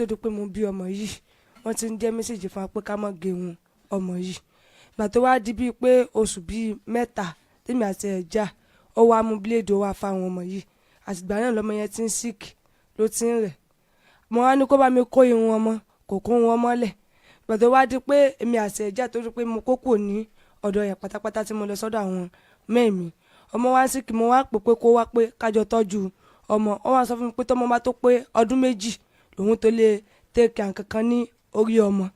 Tó di pé mo bí ọmọ yìí, wọ́n ti ń jẹ́ message fún wa pé ká má gé irun ọmọ yìí. Ìgbà tó wá di bíi pé oṣù bíi 3 tèmi àti ẹ̀ já, ó wá mú blade, ó wá fárun ọmọ yìí. Àtìgbà náà lọmọ yẹn ti ń sick, ló ti ń rẹ̀. Mo wá ní kó bá mi kó irun ọmọ, kò kó irun ọmọ lẹ̀. Ìgbà tó wá di pé èmi àti ẹ̀ já, torí pé mo kó kúrò ní ọ̀dọ̀ rẹ̀ pátápátá tí mo lọ sọ́dọ̀ àwọn mẹ́mi, ọmọ wá sick. Mo wá pè pé kó wá pé kájọ tọ́jú ọmọ. Ó wá sọ fún mi pé tọ́mọ bá tó pé ọdún 2 lòun tó lè take care kankan ní orí ọmọ.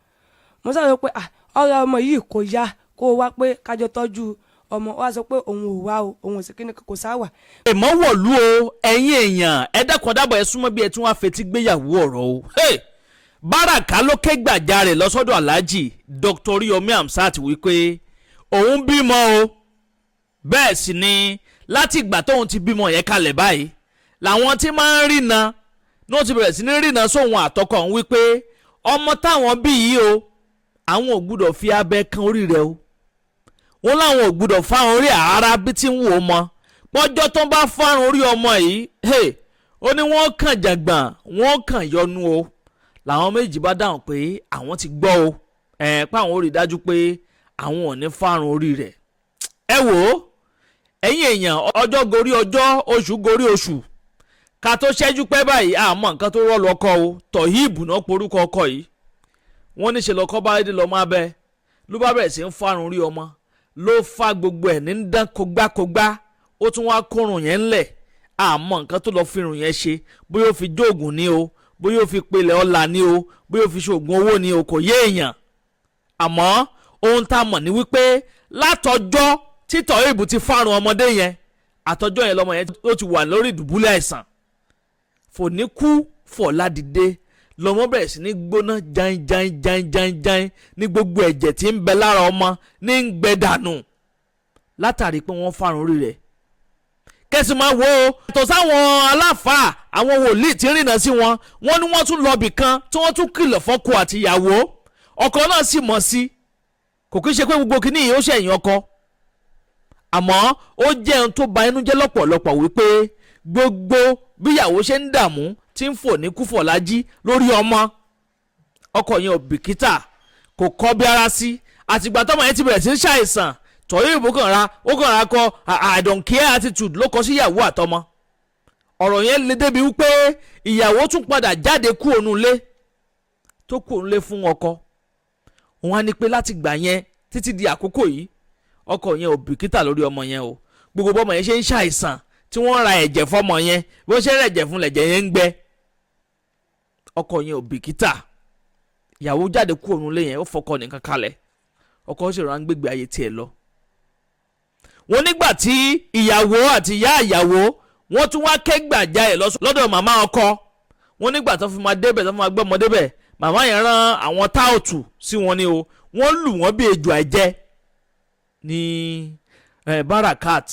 Mo sọ pé, "Ah, ọ̀rẹ́, ọmọ yìí kò yá, kó wá pé kájọ tọ́jú ọmọ." Ó wá sọ pé òun ò wá o, òun ò sí kíni, kò sá wà. Èmọ̀ wọ̀lú o. Ẹ̀yin èèyàn, ẹ dákun dábọ̀, ẹ súnmọ́ bí ẹ tún wá fetí gbéyàwó ọ̀rọ̀ o. Hey! Báràká ló ké gbàjarè lọ́sọ́dọ̀ Alhaji Dr. Oriyomi Hamzat wípé òun bímọ o. Bẹ́ẹ̀ sì ni láti ìgbà tóun ti bímọ yẹn kalẹ̀ báyìí làwọn tí máa ń rìnà ní wọ́n ti bẹ̀rẹ̀ sí ní rìnà sóhun àtọkọ òun wípé ọmọ táwọn bí yìí o, àwọn ò gbúdọ̀ fi abẹ kan orí rẹ̀ o. Wọ́n láwọn ò gbúdọ̀ fáwọn orí àárá bí tí ń wò ó mọ́. Pọ́jọ́ tó ń bá fárun orí ọmọ yìí, hey, ó ní wọ́n kàn jàngbọ̀n, wọ́n kàn yọnu o. Làwọn méjì bá dáhùn pé àwọn ti gbọ́ o, ẹ̀ pé àwọn ò rí dájú pé àwọn ò ní fárun orí rẹ̀. Ẹ wò ó, ẹ̀yin èèyàn, ọjọ́ gorí ọjọ́, oṣù gorí oṣù, ká tó ṣẹ́jú pẹ́ báyìí, àmọ́ nǹkan tó rọ́ lọ́kọ́ o. Toheeb náà porúkọ ọkọ yìí. Wọ́n ní ṣe lọ́kọ́ bá dé lọ́mọ abẹ́ ló bá bẹ̀rẹ̀ sí ń fárun orí ọmọ, ló fa gbogbo ẹ̀ ní ń dán kógbákógbá. Ó tún wá kórun yẹn ńlẹ̀. Àmọ́ nǹkan tó lọ́ọ́ fírun yẹn ṣe, bóyá ó fi jóògùn ní o, bóyá ó fi pelẹ̀ ọ̀la ní o, bóyá ó fi ṣoògùn owó ní o, kò yé èèyàn. Àmọ́ ohun tá a mọ̀ ní wípé látọjọ́ tí Toheeb ti fárun ọmọdé yẹn, àtọjọ́ yẹn lọmọ yẹn ó ti wà lórí ìdùbúlẹ̀ àìsàn. Fòní kú fọ̀lá dìde, lọmọ bẹ̀rẹ̀ sí ní gbóná jain jain jain jain jain, ní gbogbo ẹ̀jẹ̀ tí ń bẹ lára ọmọ ní ń gbẹ dànù látàrí pé wọ́n fárun orí rẹ̀. Kẹsì máa wo tó sáwọn aláfàá, àwọn wòlíì tí ń rìnà sí wọn, wọ́n ní wọ́n tún lọ bì kan tí wọ́n tún kìlọ̀ fọ́kọ àti ìyàwó. Ọkọ náà sì mọ̀ sí kò kí ń ṣe pé gbogbo kìíní yìí ó ṣẹ̀yìn ọkọ, àmọ́ ó jẹ́ ohun tó ba inú jẹ́ lọ́pọ̀lọpọ̀ wípé gbogbo bíyàwó ṣe ń dààmú, tí ń fò ní kúfọ̀lájí lórí ọmọ, ọkọ yẹn ò bìkítà, kò kọ́ bí ara sí. Àtìgbà tọ́mọ yẹn ti bẹ̀rẹ̀ sí ń ṣàìsàn, Toheeb kàn ra ó kàn ra kọ "I don't care" attitude ló kọ sí ìyàwó àtọmọ. Ọ̀rọ̀ yẹn lè débi wípé ìyàwó tún padà jáde kú òun lé tó kú òun lé fún ọkọ. Wọn á ní pé láti gbà yẹn títí di àkókò yìí, ọkọ yẹn ò bìkítà lórí ọmọ yẹn o. Gbogbo bọ́mọ yẹn ṣe ń ṣàìsàn, tí wọ́n ra ẹ̀jẹ̀ fọmọ yẹn, bí wọ́n ṣe ń rẹ̀jẹ̀ fún lẹ̀jẹ̀ yẹn ń gbẹ, ọkọ yẹn ò bìkítà. Ìyàwó jáde kú òun lé yẹn, ó fọkọ nìkan kalẹ̀. Ọkọ sì rán gbégbé ayé tiẹ̀ lọ. Wọ́n nígbà tí ìyàwó àti ìyá ìyàwó wọ́n tún wá kẹ́gbàjarè lọ́dọ̀ màmá ọkọ, wọ́n nígbà tó fi máa débẹ̀, tó fi máa gbé ọmọ débẹ̀, màmá yẹn rán àwọn táòtù sí wọn ni o. Wọ́n lù wọ́n bí ejò àìjẹ́ ní Barakat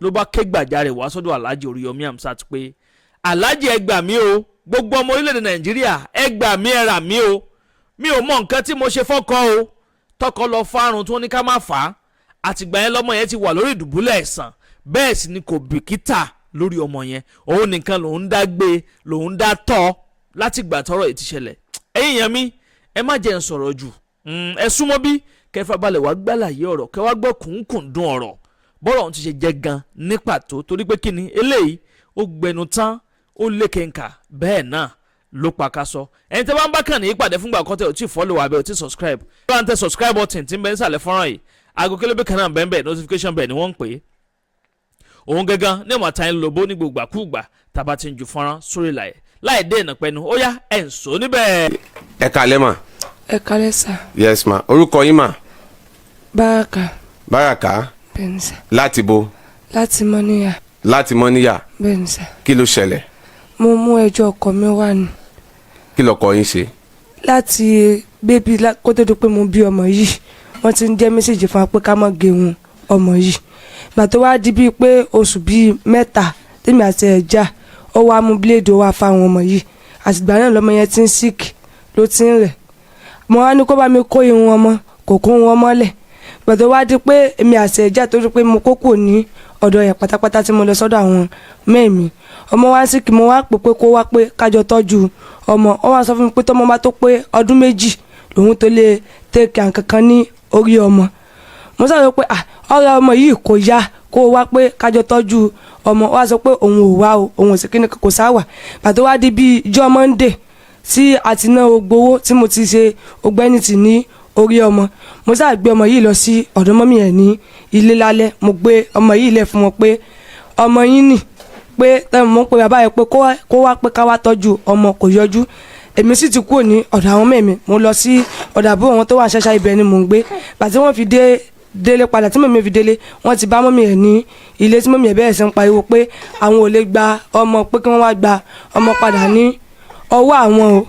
ló bá kẹ́gbàjarè wá sọ́dọ̀ Alhaji Oríyọmí Hamzat pé, "Alhaji, ẹ gbà mí o. Gbogbo ọmọ orílẹ̀-èdè Nàìjíríà, ẹ gbà mí, ẹ rà mí o. Mi ò mọ nǹkan tí mo ṣe fọ́kọ o. Tọkọ lọ fárun tí wọ́n ní ká má fà á. Àtìgbà yẹn lọ́mọ yẹn ti wà lórí ìdùbúlẹ̀ àìsàn. Bẹ́ẹ̀ sì ni kò bìkítà lórí ọmọ yẹn. Òun nìkan lòun dá gbé, lòun dá tọ́ látìgbà tọ́rọ̀ yìí ti ṣẹlẹ̀." Ẹ̀yin yẹn mi, ẹ má jẹ́ ń sọ̀rọ̀ jù. Ẹ súnmọ́ bí kẹfà balẹ̀ wá gbàlàyé ọ̀rọ̀, kẹwàá gbọ́ kùnkùndún ọ̀rọ̀ bọ́rọ̀ ọ̀hún ti ṣe jẹ́ gan ní pàtó, torí pé kíni eléyìí ó gbẹnu tán, ó lékenkà, bẹ́ẹ̀ náà ló pa ká sọ. Ẹni tẹ́ bá ń bá kàn ní ìpàdé fúngbà kan, tẹ́ ò tí follow wa, bẹ́ẹ̀ ò tí subscribe, bá ń tẹ subscribe button tí ń bẹ nísàlẹ̀ fọ́nrán yìí. Aago kélébé kan náà bẹ́ẹ̀ bẹ́ẹ̀, notification bẹ́ẹ̀ ni wọ́n ń pè é. Òun gangan ní ọmọ àtàyìn lóbó ní gbogbo àkúgbà tàbá ti ń ju fọ́nrán sórí láì láì dé ìnà pẹ́nu. Ó yá, ẹ̀ ń sọ níbẹ̀. Ẹ kalẹ́ mà. Ẹ kálẹ́ sà. Yes ma. Orúkọ yín mà? Báràkà. Báràkà. Bẹ́ẹ̀ ni sà. Láti bo? Láti Mọ́níyà. Láti Mọ́níyà. Bẹ́ẹ̀ ni sà. Kí ló ṣẹlẹ̀? Mo mú ẹjọ́ ọkọ mi wá ni. Kí lọkọ yín ṣe? Láti bébí kó tó di pé mo bí ọmọ yìí, wọ́n ti ń jẹ́ message fún wa pé ká má gé irun ọmọ yìí. Ìgbà tó wá di bíi pé oṣù bíi 3 tèmi àti ẹ̀ já, ó wá mú blade, ó wá fárun ọmọ yìí. Àtìgbà náà lọmọ yẹn ti ń sick, ló ti ń rẹ̀. Mo wá ní kó bá mi kó irun ọmọ, kò kó irun ọmọ lẹ̀. Ìgbà tó wá di pé èmi àti ẹ̀ já, torí pé mo kó kúrò ní ọ̀dọ̀ rẹ̀ pátápátá tí mo lọ sọ́dọ̀ àwọn mẹ́mi. Ọmọ wa sì kí mo wá pè pé kó wá pé kájọ tọ́jú ọmọ. Ó wá sọ fún mi pé tọ́mọ bá tó pé ọdún 2 lòun tó lè tẹ̀kẹ́ àǹkankan ní orí ọmọ. Mo sọ pé ọ̀rẹ́ ọmọ yìí kò yá kó wá pé kájọ tọ́jú ọmọ. Ó wá sọ pé òun ò wá o, òun ò sì kíni kò sá wà. Pàtó wá di bíi ijọ́ Monday tí a ti ná gbowó tí mo ti ṣe ọgbẹ́ni tì ní orí ọmọ, mo sá gbé ọmọ yìí lọ sí ọ̀dọ̀ mọ́mí ẹ̀ ní ilé lálẹ́. Mo gbé ọmọ yìí lẹ̀ fún wọn pé ọmọ yín nì, pé tẹ́lẹ̀ mo ń pe bàbá yẹn pé kó wá pé ká wá tọ́jú ọmọ, kò yọjú. Èmi sì ti kúrò ní ọ̀dọ̀ àwọn mẹ́mi, mo lọ sí ọ̀dọ̀ àbúrò wọn tó wà ṣáṣá, ibẹ̀ ni mò ń gbé. Bàtí wọ́n fi délé padà, tí mọ̀mí fi délé, wọ́n ti bá mọ́mí ẹ̀ ní ilé, tí mọ́mí ẹ̀ bẹ̀rẹ̀ sí ń pariwo pé àwọn ò lè gba ọmọ, pé kí wọ́n wá gba ọmọ padà ní ọwọ́ àwọn o,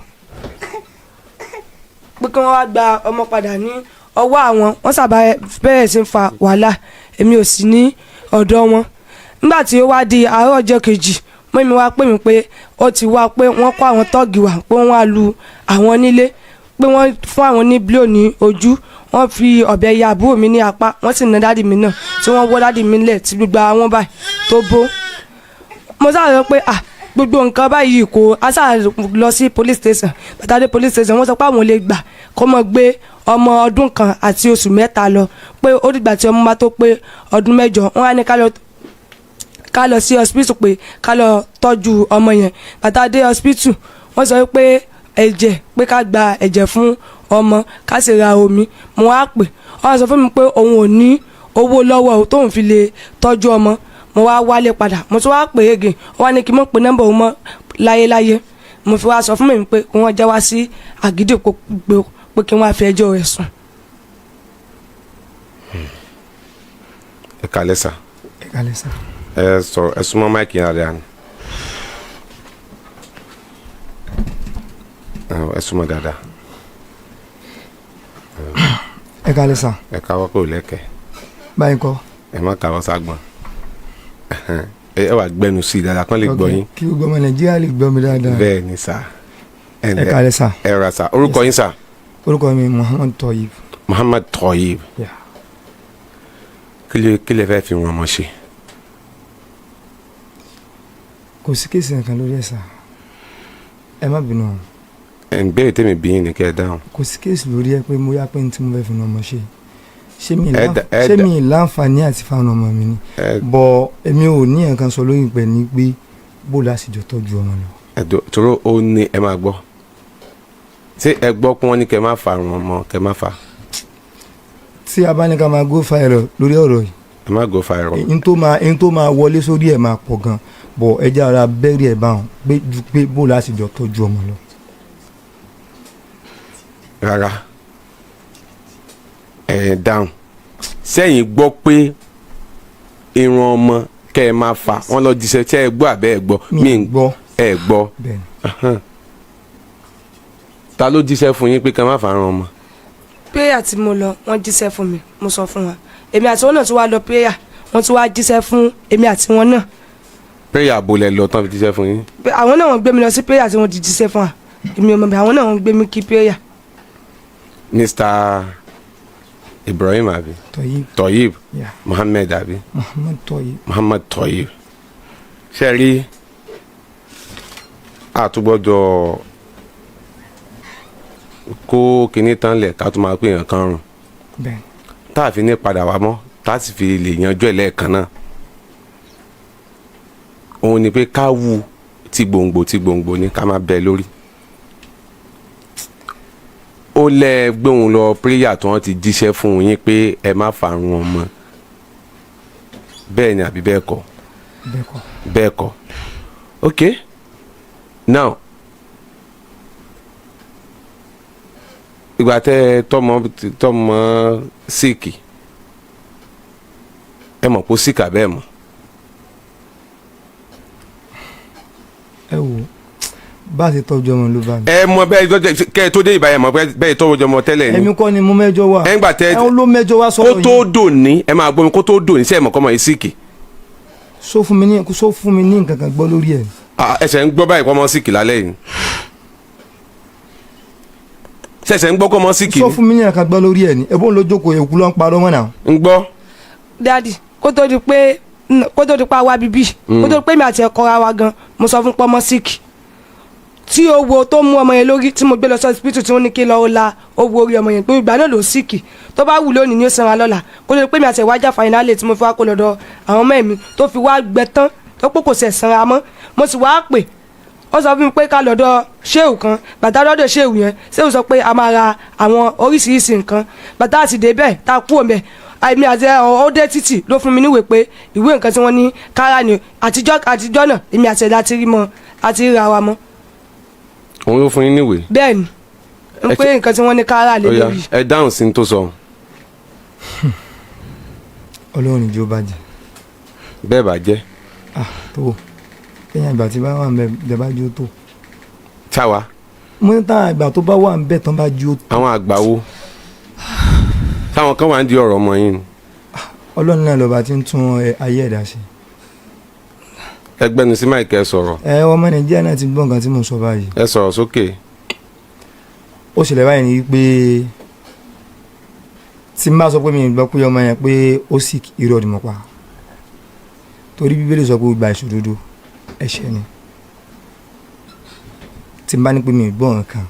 pé kí wọ́n wá gba ọmọ padà ní ọwọ́ àwọn. Wọ́n sábà bẹ̀rẹ̀ sí ń fa wàhálà, èmi ò sì ní ọ̀dọ̀ wọn. Nígbà tí ó wá di àárọ̀ ọjọ́ kejì, mọ́mí wá pè mí pé ó ti wá, pé wọ́n kó àwọn tọ́ọ̀gì wá, pé wọ́n wá lu àwọn nílé, pé wọ́n fún àwọn ní bílò ní ojú, wọ́n fi ọ̀bẹ ya àbúrò mi ní apá, wọ́n sì na dádì mi náà, tí wọ́n wọ́ dádì mi lẹ̀ tí gbogbo àwọn báyìí tó bó. Mo sáà sọ pé gbogbo nǹkan báyìí kò a sáà lọ sí police station. Bàtà dé police station, wọ́n sọ pé àwọn lè gbà kó mọ gbé ọmọ ọdún 1 àti oṣù 3 lọ, pé ó dìgbà tí ọmọ bá tó pé ọdún 8. Wọ́n á ní ká lọ sí hospital pé ká lọ tọ́jú ọmọ yẹn. Bàtà dé hospital, wọ́n sọ pé ẹ̀jẹ̀, pé ká gba ẹ̀jẹ̀ fún ọmọ, ká sì ra omi. Mo wá pè ọ sọ fún mi pé òun ò ní owó lọ́wọ́ tóun fi lè tọ́jú ọmọ. Mo wá wálé padà, mo tún wá pè é gè, ó wá ní kí n mọ̀ pé nọ́mbà òun mọ́ láyéláyé. Mo fi wá sọ fún mi pé kí wọ́n já wá sí Àgídìgbò pé kí wọ́n á fi ẹjọ́ rẹ̀ sùn. Ẹ kálẹ́ sà. Ẹ kálẹ́ sà. Ẹ sọ̀rọ̀, ẹ súnmọ́ máìkì yẹn dáadáa ni. Ẹ súnmọ́ dáadáa. Ẹ kálẹ́ sà. Ẹ káwọ́ kò lẹ́kẹ̀. Báyìí kọ́. Ẹ má káwọ́ ságbọ̀n. Ẹ wà gbẹnu sí i dáadáa kán lè gbọ́ yín. Kí gbogbo ọmọ Nàìjíríà lè gbọ́ mi dáadáa. Bẹ́ẹ̀ ni sà. Ẹ kálẹ́ sà. Ẹ rà sà. Orúkọ yín sà. Orúkọ mi Muhammad Toyib. Muhammad Toyib. Kí lè fẹ́ fi wọn mọ̀ ṣe? Kò sí kéèsì nǹkan lórí ẹ̀ sà. Ẹ má bínú. Ẹ ń béèrè tèmi bí yín ni kẹ́ ẹ dáhùn. Kò sí kéèsì lórí ẹ pé mo yá pé ní tí mo fẹ́ fi ọmọ ṣe. Ṣé mi láǹfààní àti fáwọn ọmọ mi ni? Bọ̀ èmi ò ní nǹkan sọ lóyún pẹ̀ ní pé bó la sì jọ tọ́jú ọmọ lọ. Ẹ̀dọ̀ tóró ó ní ẹ máa gbọ́. Ṣé ẹ gbọ́ pé wọ́n ní kẹ́ má fa àrùn ọmọ kẹ́ má fa? Tí a bá ní ká máa go viral lórí ọ̀rọ̀ yìí. Ẹ má go viral. N tó máa wọlé sórí ẹ̀ máa pọ̀ gan. Bọ̀ ẹ jẹ́ ara bẹ́ẹ̀rì ẹ̀ bá wọn pé ju pé bó la sì jọ tọ́jú ọmọ lọ. Rárá ẹ dáhùn. Sẹ́yìn gbọ́ pé irun ọmọ kẹ́ ẹ máa fa wọ́n lọ jíṣẹ́ tí ẹ gbọ́ àbẹ́ ẹ gbọ́? Mi gbọ́. Ẹ gbọ́. Ta ló jíṣẹ́ fún yín pé kẹ́ ẹ má fa irun ọmọ? Prayer tí mo lọ, wọ́n jíṣẹ́ fún mi, mo sọ fún wọn. Èmi àti wọn náà tún wá lọ prayer, wọ́n tún wá jíṣẹ́ fún èmi àti wọn náà. Prayer bo lẹ lọ tán fi jíṣẹ́ fún yín? Àwọn náà wọ́n gbé mi lọ sí prayer tí wọ́n ti jíṣẹ́ fún wa. Èmi ò mọ̀ bí àwọn náà wọ́n gbé mi kí prayer. Mr. Ibrahim abi? Toyib. Toyib. Yeah. Muhammad abi? Muhammad Toyib. Muhammad Toyib. Ṣé rí àtúgbọ́dọ̀ kó kinní tán lẹ̀ ká tó máa pè yàn kan rùn. Bẹ́ẹ̀. Tá a fi ní padà wá mọ́, tá a sì fi lè yanjú ẹ̀ lẹ́ẹ̀kan náà. Òun ni pé ká wú ti gbòǹgbò ni ká máa bẹ lórí. Ó lẹ gbóhùn lọ píríyà tí wọ́n ti jíṣẹ́ fún yín pé ẹ má farun ọmọ. Bẹ́ẹ̀ ni àbí bẹ́ẹ̀ kọ́? Bẹ́ẹ̀ kọ́. Bẹ́ẹ̀ kọ́. Ok. Now ìgbà tẹ tọmọ síìkì, ẹ mọ̀ pé ó síìkì àbẹ́ ẹ̀ mọ̀? Ẹ wò bá a ti tọ́jú ọmọ ló bá mi. Ẹ mọ̀ bẹ́ẹ̀ kẹ́ ẹ tó dé ìbáyẹ̀ mọ̀ bẹ́ẹ̀ tọ́jú ọmọ tẹ́lẹ̀ ni. Èmi kọ́ ni mo mẹ́jọ wá. Ẹ ń gbà tẹ ẹ ló mẹ́jọ wá sọ̀rọ̀ yìí. Kó tó dòní ẹ máa gbọ́ mi, kó tó dòní sẹ́ẹ̀ mọ̀ kọ́ mọ̀ yìí síìkì. Sọ fún mi ní nǹkan kan gbọ́ lórí ẹ̀. Ẹsẹ̀ ń gbọ́ báyìí kọ́ mọ́ síìkì lálẹ́ yìí. Ṣẹ̀ṣẹ̀ ń gbọ́ kọ́ mọ́ síìkì. Sọ fún mi ní nǹkan gbọ́ lórí ẹ̀ ni ẹ̀bùn ló jókòó èkú ló ń parọ́ mọ́ náà. Ń gbọ́. Dádì kó tó di pé Kó tó di pa wá bíbí, kó tó di pé mi àti ẹ̀ kọ́ra wa gan, mo sọ fún pọ́nmọ́ sick tí owó tó mú ọmọ yẹn lórí tí mo gbé lọ sí hospital, tí wọ́n ní kí lọ́ọ́ la owó orí ọmọ yẹn, pé ìgbà náà ló sick, tó bá wù lónìí ní ó sanra lọ́la. Kó tó di pé mi àti ẹ̀ wá jà finally, tí mo fi wá kó lọ́dọ̀ àwọn ọmọ mi, tó fi wá gbẹ tán, tó pé kò sẹ̀ sanra mọ́, mo sì wá pè, ó sọ fún mi pé ká lọ́dọ̀ ṣéwù kan. Bàtà lọ́dọ̀ ṣéwù yẹn, ṣéwù sọ pé a máa ra àwọn oríṣiríṣi nǹkan. Bàtà àti débẹ̀ tá a kú òmẹ, àìmí àti ẹ ó dé títì ló fún mi níwèé pé ìwé nǹkan tí wọ́n ní kára ni. Àtijọ́ àtijọ́ náà èmi àti ẹ̀ láti rí mọ́, àti ríra wa mọ́. Òun ló fún yín níwèé? Bẹ́ẹ̀ ni, n Ẹ pé nǹkan tí wọ́n ní kára lè Ó yá, lórí. ẹ dáhùn sí ní tó sọ. Ọlọ́run ìjọ bàjẹ́. Bẹ́ẹ̀ bá jẹ́. Ah, tó lẹ́yìn àgbà tí bá wà ń bẹ tẹ́ bá jó tó. Táwa? Mo ní táwọn àgbà tó bá wà ń bẹ tán bá jó tó. Àwọn àgbà wo? Táwọn kan wà ń di ọ̀rọ̀ ọmọ yín ni. Ọlọ́run náà lọ́ba tí ń tún ayé ẹ̀dá ṣe. Ẹgbẹ́nu sí mic, ẹ sọ̀rọ̀. Ẹ ọmọ Nàìjíríà náà ti gbọ́ nǹkan tí mo sọ báyìí. Ẹ sọ̀rọ̀ sókè. Ó ṣẹlẹ̀ báyìí ni pé tí n bá sọ pé mi ì gbọ́ pé ọmọ yẹn pé ó sì, irọ́ ni mo pa, torí Bíbélì sọ pé ó gba ìṣòdodo ẹ̀ṣẹ̀ ni. Tí n bá ní pé mi ì gbọ́ nǹkan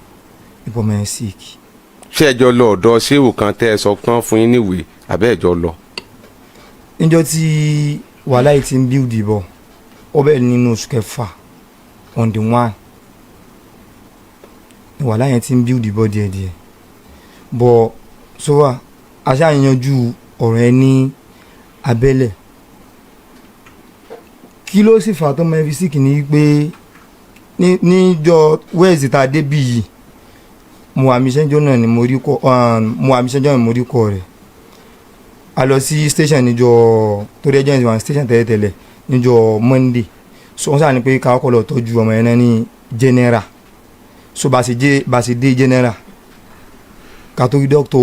ipò ọmọ yẹn sick. Ṣé ẹ jọ lọ ọ̀dọ̀ ṣéwù kan tẹ́ ẹ sọ pé wọ́n fún yín níwèé, àbẹ́ ẹ jọ lọ? Níjọ́ tí wàhálà yìí ti ń build bọ̀, ó bẹ̀rẹ̀ nínú oṣù kẹfà on the 1 ní wàhálà yẹn ti ń build bọ̀ díẹ̀díẹ̀ bọ̀. Sọ́wọ́ aṣáàyanjú ọ̀rọ̀ ẹ ní abẹ́lẹ̀. Kí ló sì fà tó mọ fi sick ni pé níjọ́ Wednesday tá a dé bí yìí, mo wà mísẹ́njọ́ náà ni mo rí kọ́, mo wà mísẹ́njọ́ náà ni mo rí kọ́ rẹ̀. A lọ sí station níjọ́ torí ẹjọ́ ìwà station tẹ́lẹ̀tẹ́lẹ̀ níjọ́ Monday. So wọ́n sáà ní pé ká kọ́ lọ tọ́jú ọmọ yẹn náà ní general. So bá ṣe dé general, ká tó rí doctor,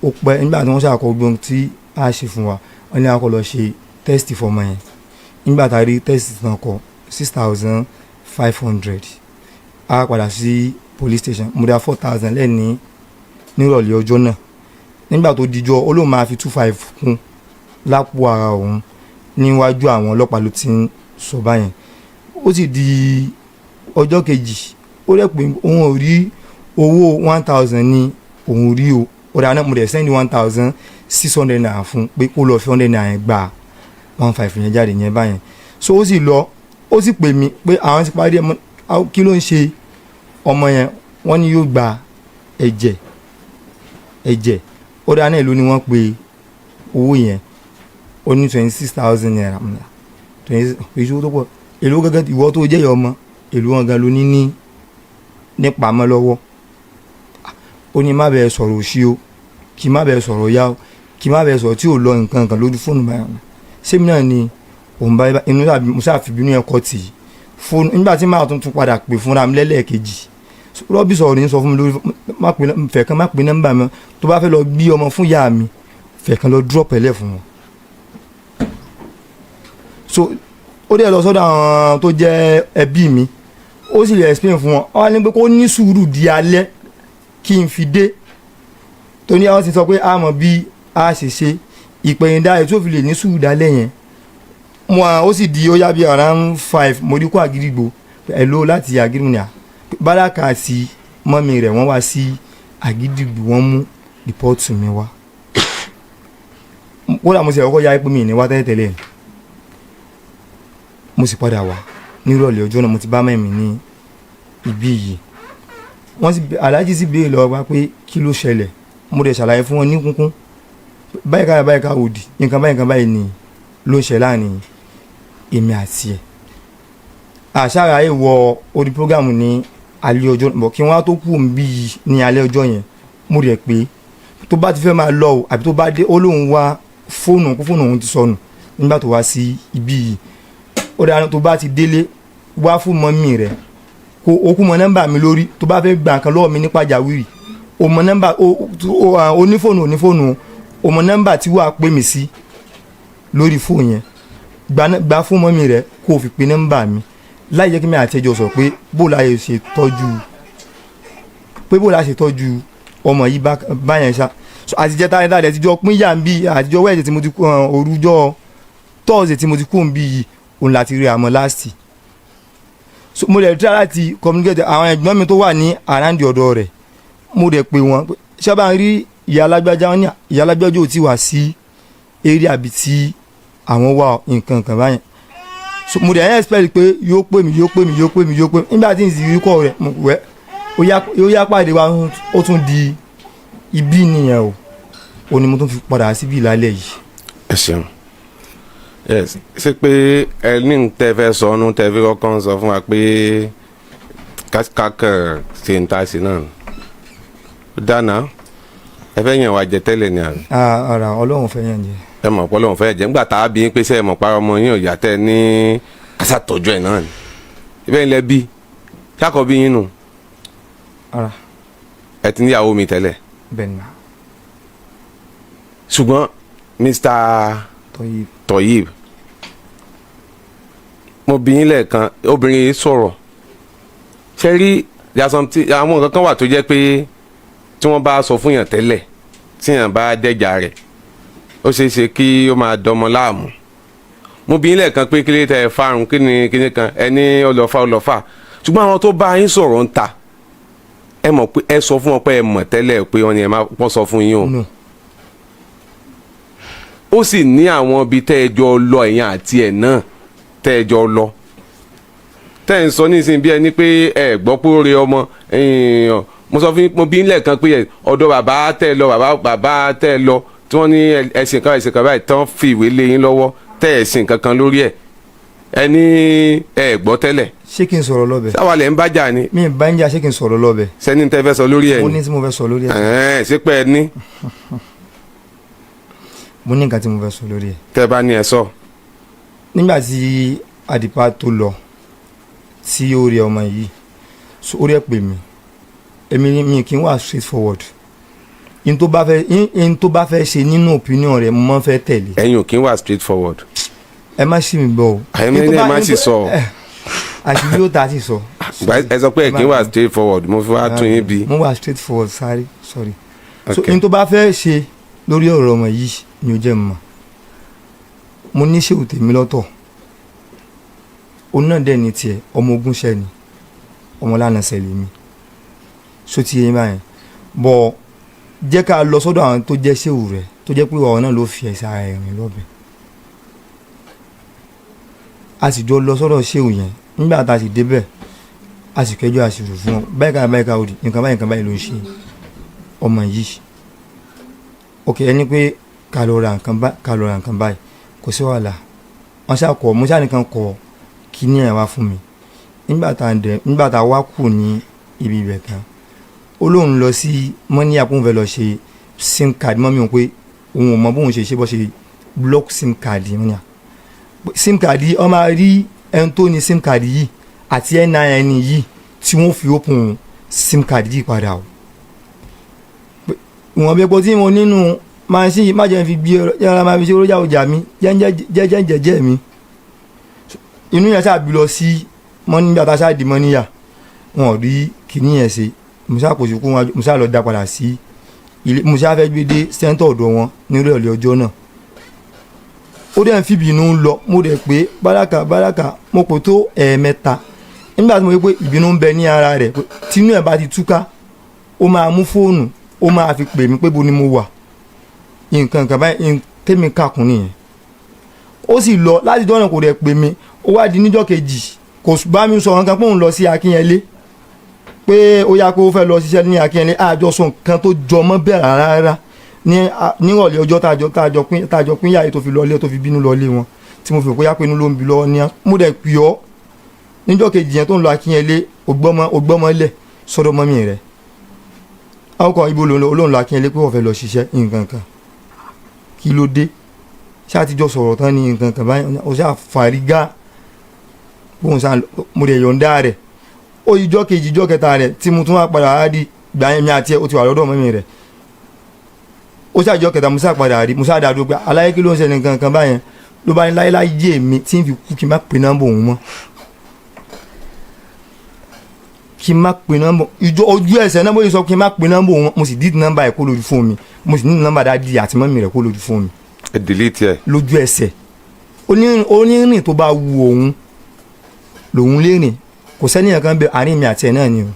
ó pẹ́. Nígbà tí wọ́n ṣàkọ gbọ́n tí a ṣe fún wa, wọ́n ní a kọ́ lọ ṣe test fọmọ yẹn. Nígbà tá a rí test náà kọ 6,500, a padà sí police station. Mo dá 4,000 lẹ́ni nírọ̀lẹ́ ọjọ́ náà. Nígbà tó dijọ́, ó lóun máa fi 2,500 kún lápò ara òun. Níwájú àwọn ọlọ́pàá ló ti ń sọ báyẹn. Ó sì di ọjọ́ kejì, ó rẹ̀ pé òun ò rí owó, 1,000 ní òun rí o. Ó dáa náà, mo dẹ̀ send ₦1,600 fún pé kó lọ fi 100 naira yẹn gba 1,500 yẹn jáde yẹn báyẹn. So ó sì lọ, ó sì pè mí pé àwọn ti parí ẹ̀. Kí ló ń ṣe ọmọ yẹn? Wọ́n ní yóò gba ẹ̀jẹ̀ ẹ̀jẹ̀. Ó dáa náà, èló ni wọ́n pe owó yẹn? Ó ní ₦26,000. 26, èyí tó pọ̀. Èló gẹ́gẹ́ ìwọ tó jẹ́ ìyá ọmọ, èló wọn gan ló ní nípamọ́ lọ́wọ́? Ó ní má bẹ́ẹ̀ sọ̀rọ̀ òṣì o, kí má bẹ́ẹ̀ sọ̀rọ̀ yá o, kí má bẹ́ẹ̀ sọ̀rọ̀ tí ò lọ nǹkan kan lójú fóònù báyìí. Sẹ́mi náà ni òun bá inú mo ṣáà fi bínú yẹn kọ́ tì í fóònù. Nígbà tí màá tún padà pè fúnra mi lẹ́lẹ́ẹ̀kejì, rọ́bì sọ̀rọ̀ ní sọ fún mi lórí má pè fẹ̀kan, má pè nọ́mbà mi. Tó bá fẹ́ lọ gbé ọmọ fún ìyá mi, fẹ̀kan lọ drop ẹ̀ lẹ̀ fún wọn. So ó dẹ̀ lọ sọ́dọ̀ àwọn tó jẹ́ ẹbí mi, ó sì lè explain fún wọn. Wọ́n á ní pé kó ní sùúrù di alẹ́ kí n fi dé, tó ní àwọn ti sọ pé a mọ̀ bí a ṣe ṣe ìpẹ̀yìndà ẹ̀ tó fi lè ní sùúrù dálẹ̀ yẹn mo à. Ó sì di ó yá bí around 5, mo rí kó Àgídìgbò ẹ̀ ló láti Àgídìgbò ní à Báràkà àti mummy rẹ̀, wọ́n wá sí Àgídìgbò, wọ́n mú report mi wá. Kódà mo sì kọ́kọ́ yá pé mi ní wá tẹ́lẹ̀tẹ́lẹ̀, mo sì padà wá nírọ̀lẹ́ ọjọ́ náà. Mo ti bá mẹ́mí ní ibí yìí. Wọ́n sì aláàjì sì béèrè lọ́wọ́ wa pé kí ló ṣẹlẹ̀. Mo dẹ̀ ṣàlàyé fún wọn ní kúnkún, báyìí ká báyìí ká òdì, nǹkan báyìí, nǹkan báyìí ni ló ń ṣe láàrin èmi àti ẹ̀. Àṣàrà yìí wọ orí program ní alẹ́ ọjọ́ bọ̀ kí wọ́n á tó kú bí yìí ní alẹ́ ọjọ́ yẹn. Mo rẹ̀ pé tó bá ti fẹ́ máa lọ o, àbí tó bá dé, ó lóun wá fóònù kó fóònù òun ti sọnù nígbà tó wá sí ibí yìí. Ó dáná, tó bá ti délé, wá fún mummy rẹ̀ kó o kú mọ nọ́mbà mi lórí. Tó bá fẹ́ gbà nǹkan lọ́wọ́ mi ní pàjáwìrì, o mọ nọ́mbà o ní fóònù, o ní fóònù, o mọ nọ́mbà tí wàá pè mí sí lórí fóònù yẹn. Gba fún mummy rẹ̀ kó o fi pe nọ́mbà mi láì jẹ́ kí mi àti ẹjọ́ sọ pé bó la ṣe tọ́jú, pé bó la ṣe tọ́jú ọmọ yìí báyẹn ṣá. So àtijọ́ tá a ti jọ pín yà ń bí àtijọ́ wẹ́ẹ̀dì tí mo ti kú òrùjọ́. Thursday tí mo ti kú òun bí yìí, òun láti rí àmọ́ last. So mo dẹ̀ try láti communicate àwọn ẹ̀gbọ́n mi tó wà ní around ọ̀dọ̀ rẹ̀. Mo dẹ̀ pè wọ́n pé sábà ń rí ìyá alágbájá. Wọn ní ìyá alágbájá ò tí wá sí area àbí tí àwọn wà, nǹkan kan báyẹn. So mo dẹ̀ expect pé yóò pè mí, yóò pè mí, yóò pè mí, yóò pè mí. Nígbà tí n sì rí kọ́ rẹ̀, mo wẹ́ ó yá pàdé wa, ó tún di ibi nìyẹn o. Ó ní mo tún fi padà síbí lálẹ́ yìí. Ẹ ṣeun. Yes, ṣé pé ẹ ní n tẹ́ fẹ́ sọ ọ́nú tẹ́ fi kọ́kọ́ ń sọ fún wa pé kákẹ́ ṣe ń ta sí náà dáná, ẹ fẹ́ yàn wá jẹ tẹ́lẹ̀ ni àná? Ah, ara Ọlọ́run fẹ́ yàn jẹ. Ẹ mọ̀ pé Ọlọ́run fẹ́ jẹ́ nígbà tá a bí yín pé ṣé ẹ mọ̀ para ọmọ yín ò yá, tẹ́ ní kásá tọ́jú ẹ̀ náà ni ibẹ̀ ń lẹ bí sákọ̀ bí yín nù? Ara. Ẹ ti níyàwó mi tẹ́lẹ̀? Bẹ́ẹ̀ ni. Ṣùgbọ́n Mr. Tọ́yì. Toyib, mo bí yín lẹ́ẹ̀kan, obìnrin yìí sọ̀rọ̀. Ṣe rí there are some àwọn nǹkan kan wà tó jẹ́ pé tí wọ́n bá sọ fún yàn tẹ́lẹ̀, tí yàn bá dẹ́jà rẹ̀, ó ṣeé ṣe kí ó máa dọmọ láàmú. Mo bí yín lẹ́ẹ̀kan pé kí ló tẹ fárun, kí ni kí ni kan ẹ ní ọlọ́fà ọlọ́fà. Ṣùgbọ́n àwọn tó bá yín sọ̀rọ̀ ń ta, ẹ mọ̀ pé ẹ sọ fún wọn pé ẹ mọ̀ tẹ́lẹ̀ pé wọ́n ní ẹ má wọ́n sọ fún yín o? No. Ó sì ní àwọn ibi tẹ́ ẹ jọ lọ, ẹ̀yìn àti ẹ̀ náà tẹ́ ẹ jọ lọ, tẹ́ ẹ ń sọ nísìnyí bí ẹni pé ẹ gbọ́ pé ó re ọmọ èèyàn. Mo sọ fún yín, mo bí ń lẹ́ẹ̀kan pé ọ̀dọ̀ bàbá tẹ́ ẹ lọ, bàbá tẹ́ ẹ lọ tí wọ́n ní ẹ̀sìn kan, ẹ̀sìn kan báyìí, tán fi ìwé lé yín lọ́wọ́, tẹ́ ẹ̀sìn kankan lórí ẹ̀, ẹ ní ẹ gbọ́ tẹ́lẹ̀. Ṣé kí n sọ̀rọ̀ lọ́bẹ̀? Sáwà lẹ̀ ń bájà ni. Mi ì bá ń jà. Ṣé kí n sọ̀rọ̀ lọ́bẹ̀? Sẹ́ni tẹ́ fẹ́ sọ lórí ẹ̀ Mo ni? ní tí mo fẹ́ sọ lórí ẹ̀. Ẹ̀ẹ́n, ṣé pé ẹ ní? Mo ní nǹkan tí mo fẹ́ sọ lórí ẹ̀. Tẹ́ bá ní, ẹ sọ. Nígbà tí àdìpá tó lọ tí ó rí ọmọ yìí, so ó rẹ̀ pè mí. Èmi ni mi kì í wà straight forward. In tó bá fẹ́ ṣe nínú opinion rẹ̀, mo máa ń fẹ́ tẹ̀lé. Ẹ̀yin ò kí ń wà straight forward. Ẹ má ṣì mí gbọ́ o. Àyẹ̀mí In tó ní ẹ má sì sọ. Àṣírí yóò ta sí sọ. Ẹ sọ pé ẹ kì í wà straight forward, mo fi wá tún yín bí. Mo wà straight forward, sorry, sorry. So Okay. in tó bá fẹ́ ṣe lórí ọ̀rọ̀ ọmọ yìí ni ó jẹ́ mọ̀. Mo ní ṣèwò tèmi lọ́tọ̀, òun náà dẹ̀ ní tiẹ̀. Ọmọ ogun ṣẹ́ ni, ọmọ lánàá ṣẹlẹ̀ mi so ti yẹn báyẹn bọ̀. Jẹ́ ká lọ sọ́dọ̀ àwọn tó jẹ́ ṣèwò rẹ̀, tó jẹ́ pé ọ̀rọ̀ náà ló fi ẹ̀sẹ̀ ara ẹ̀ rìn lọ́bẹ̀. A sì jọ lọ sọ́dọ̀ ṣèwò yẹn. Nígbà tá a sì débẹ̀, a sì kẹjọ́, a sì rò fún ọ báyìí ká báyìí ká òdì, nǹkan báyìí, nǹkan báyìí ló ń ṣe ọmọ yìí. Ok, ẹni pé ká lọ ra nǹkan báyìí, ká lọ ra nǹkan báyìí, kò sí wàhálà. Wọ́n ṣáà kọ́ mo ṣáà nìkan kọ kíní ẹ̀ wá fún mi. Nígbà tá a wá kù ní ibi ibẹ̀ tán, ó lóun lọ sí mọ́níyà kóun fẹ́ lọ ṣe sim card mọ́ mi ò pé òun ò mọ bóun ṣe ṣe bọ́ ṣe block sim card mọ́níyà. Sim card yìí, wọ́n máa rí ẹni tó ní sim card yìí àti NIN yìí tí wọ́n fi open sim card yìí padà o. Ìwọ̀n bí epo tí mo nínú machine yìí má jẹ́ n fi gbé yàrá máa fi ṣe orójà ọjà mi jẹ́jẹ́ jẹ́jẹ́ mi. Inú yẹn ṣáà bí lọ sí mọ́níyà. Tá a ṣáà di mọ́níyà, wọn ò rí kinní yẹn ṣe. Mo ṣáà kò sí kó wọn, mo ṣáà lọ dá padà sí ilé. Mo ṣáà fẹ́ gbé dé center ọ̀dọ̀ wọn nírọ̀lẹ́ ọjọ́ náà. Ó dẹ̀ ń fi ìbínú lọ. Mo dẹ̀ pé báràkà báràkà, mo pè tó 3 ẹ̀ẹ̀mẹ́ta. Nígbà tí mo rí pé ìbínú ń bẹ ní ara rẹ̀, pé tínú ẹ̀ bá ti túká, ó máa mú fóònù, ó máa fi pè mí pé bo ni mo wà, nǹkan kan báyìí tẹ́mi kàkún nìyẹn. Ó sì lọ láti dọ́nà, kò dẹ̀ pè mí. Ó wá di níjọ́ kejì, kò bá mi sọ nǹkan pé òun lọ sí Akínyẹlé, pé ó yá pé ó fẹ́ lọ ṣiṣẹ́ ní Akínyẹlé. Àjọsọ nǹkan tó jọ mọ́ bẹ́ẹ̀ rárá ní nírọ̀lẹ́ ọjọ́ táàjọ pín yàrá tó fi lọlé, tó fi bínú lọlé wọn, tí mo fi rò pé yá pé inú ló ń bi lọ́wọ́ ní. Mo dẹ̀ pè ọ́ níjọ́ kejì yẹn tó ń lọ Akínyẹlé, ògbọ́mọ ògbọ́mọ lẹ̀ sọ́dọ̀ mọ́mí rẹ̀. Àwọn ibo ló ń lọ? Olóhùn lọ Akínyẹlé pé wọ́n fẹ́ lọ ṣiṣẹ́ nǹkan kan. Kí ló dé? Ṣáà ti jọ sọ̀rọ̀ tán ní nǹkan kan báyìí, ó ṣáà fàrígá bóun ṣáà mo dẹ̀ yọ̀ǹda rẹ̀. Ó ìjọ́ kejì, ìjọ́ kẹta rẹ̀ tí mo tún wá padà á di gbà yẹn, mi àti ẹ̀ ó ti wà lọ́dọ̀ mọ́mí rẹ̀. Ó ṣáà ìjọ́ kẹta, mo ṣáà padà rí, mo ṣáà dá dúró pé aláyé, kí ló ń ṣẹlẹ̀, nǹkan kan báyẹn. Ló bá ní láyéláyé mi tí n fi kú, kí n má pe nọ́mbà òun mọ́, kí n má pe nọ́mbà. Ìjọ ojú ẹsẹ̀ náà bó ṣe sọ kí n má pe nọ́mbà òun mọ́, mo sì dídì nọ́mbà ẹ̀ kó lójú fóònù mi. Mo sì ní nọ́mbà daddy àti mummy rẹ̀ kó lójú fóònù mi. Ẹ delete ẹ. Lójú ẹsẹ̀. Onírìn tó bá wu òun lòun lè rìn, kò sẹ́niyàn kan bẹ àárín mi àti ẹ̀ náà ni o.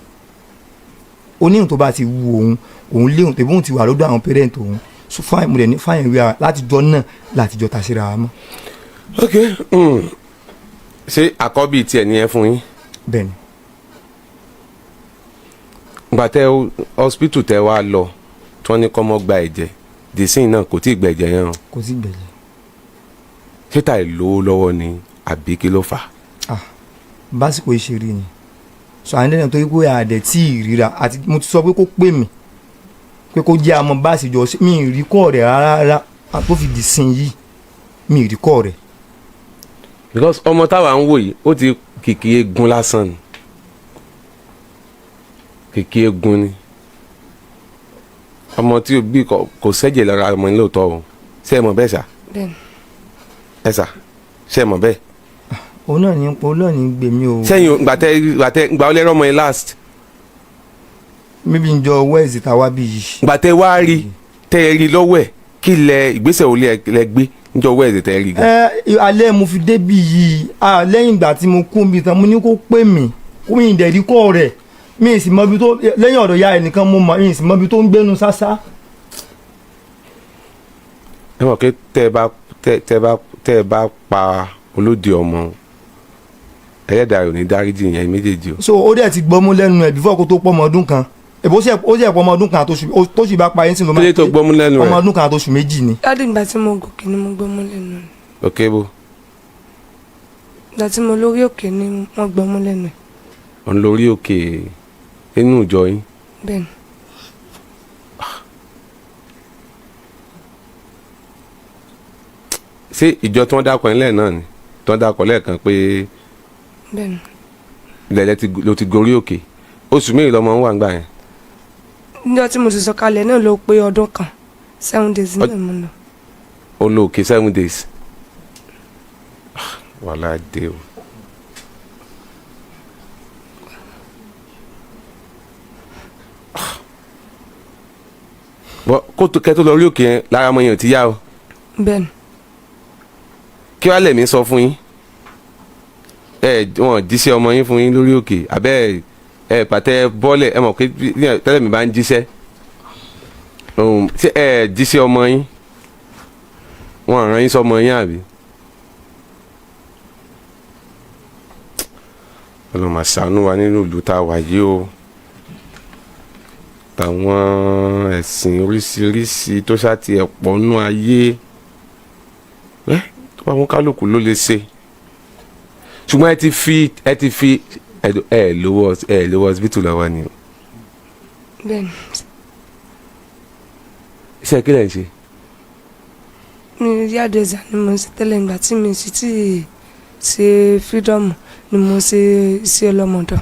Onírìn tó bá ti wu òun òun léhùn tẹ̀bí òun ti wà lọ́dọ̀ àwọn parent òun. So fine, mo dẹ̀ ní fine wíwá látijọ́ náà látijọ́ ta síra wa mọ́. Ok, ṣé àkọ́bí tiẹ̀ ni ẹ fún yín? Bẹ́ẹ̀ ni. Ìgbà tẹ hospital tẹ wá lọ tí wọ́n ní kọ́ mọ́ gba ẹ̀jẹ̀ dìísìn náà, kò tí ì gba ẹ̀jẹ̀ yẹn o? Kò sí gbẹ̀jẹ̀. Ṣé tàì lówó lọ́wọ́ ni àbí kí ló fà á? Ah, básìkò ìṣeré ni so àwọn ẹlẹ́yìn tó yẹ kó àdẹ̀ tí ì ríra àti mo ti sọ pé kó pè mí pé kó jẹ́ àmọ́ báàsì jọ sí mi ì rí kọ́ rẹ̀ rárá tó fi dì sin yìí, mi ì rí kọ́ rẹ̀. Because ọmọ táwa ń wò yìí, ó ti kìkì eegun lásán ni, kìkì eegun ni ọmọ tí o bí. Kò sẹ́jẹ̀ lára ọmọ ní lóòótọ́ o. Ṣé ẹ mọ̀ bẹ́ẹ̀ sà? Bẹ́ẹ̀ni. Ẹ sà, ṣé ẹ mọ̀ bẹ́ẹ̀? Òun náà ní gbè mí o. Sẹ́yìn gbàtẹ́ gbà ó lẹ́rọ̀ ọmọ yẹn last? Níbi ìjọ wẹ́ẹ̀sì táwa bí yìí. Gbàtẹ́ wá rí tẹ́ ẹ rí lọ́wọ́ ẹ̀, kí lẹ ìgbésẹ̀ wo lẹ gbé níjọ́ wẹ́ẹ̀sì tẹ́ ẹ rí gan? Ẹ alẹ́ mo fi débi yìí. Ah, lẹ́yìn ìgbà tí mo kú mi tán, mo ní kó pè mí, kó mi ìdẹ̀rí kọ́ rẹ̀, mi ì sì mọ ibi tó lẹ́yìn ọ̀dọ̀ ya ẹnìkan mo mọ̀, mi ì sì mọ ibi tó ń gbénu sásá. Ẹ mọ̀ pé tẹ́ ẹ bá pa olódi ọmọ, ẹlẹ́dàá rẹ̀ ò ní dáríjì yẹn méjèèjì o. So ó dẹ̀ ti gbọ́mú lẹ́nu ẹ̀ before kó tó pọ́ ọmọ ọdún kan. Èbó ó sì pọ́ ọmọ ọdún kan àtòṣù tó sì bá pa ẹ̀ ń sìn ló Kí ló tó gbọ́mú lẹ́nu ọmọ rẹ̀? ọdún kan àtòṣù 2 ni. Daddy, ìgbà tí mo gòkè ni mo gbọ́mú lẹ́nu rẹ̀. Òkè bó? Ìgbà tí mo lórí òkè ni wọ́n gbọ́mú lẹ́nu ẹ̀. Òun lórí òkè nínú ìjọ yín? Bẹ́ẹ̀ni. Ṣé ìjọ tí wọ́n dákọ̀ ńlẹ̀ náà ni tí wọ́n dákọ̀ lẹ́ẹ̀kan pé? Bẹ́ẹ̀ni. Lẹ̀lẹ́ ló ti gorí òkè. Oṣù mélòó lọmọ ń wà ń gbà yẹn? Níjọ́ tí mo sì sọ̀kalẹ̀ náà ló pé ọdún kan, 7 days náà mo lọ. Ó lọ òkè 7 days. Ah, wàhálà dé o. Ah. Bọ́ kó tó kẹ́ tó lọ rí òkè yẹn, lára ọmọ yẹn ò ti yá o? Bẹ́ẹ̀ni. Kí wàá lẹ̀mí sọ fún yín? Ẹ wọn jíṣẹ́ ọmọ yín fún yín lórí òkè àbẹ́ ẹ pàtẹ bọ́ọ̀lẹ̀? Ẹ mọ̀ pé tẹ́lẹ̀ mi bá ń jíṣẹ́, ṣé ẹ jíṣẹ́ ọmọ yín? Wọn ràn yín sọmọ yín àbí? Ọlọ́run máa ṣàánú wa nínú ìlú tá a wà yìí o. Tàwọn ẹ̀sìn oríṣiríṣi tó ṣáà ti ẹ̀pọ̀ nú ayé ẹ tó bá wọn, kálukú ló lè ṣe, ṣùgbọ́n ẹ ti fi ẹ lówó hospital lọ́wọ́ ni o? Bẹ́ẹ̀ni. Iṣẹ́ kí lẹ̀ ń ṣe? Mi hairdresser ni mo ń ṣe tẹ́lẹ̀. Ìgbà tí mi sì ti ṣe freedom ni mo ṣe iṣẹ́ ọlọ́mọdọ̀.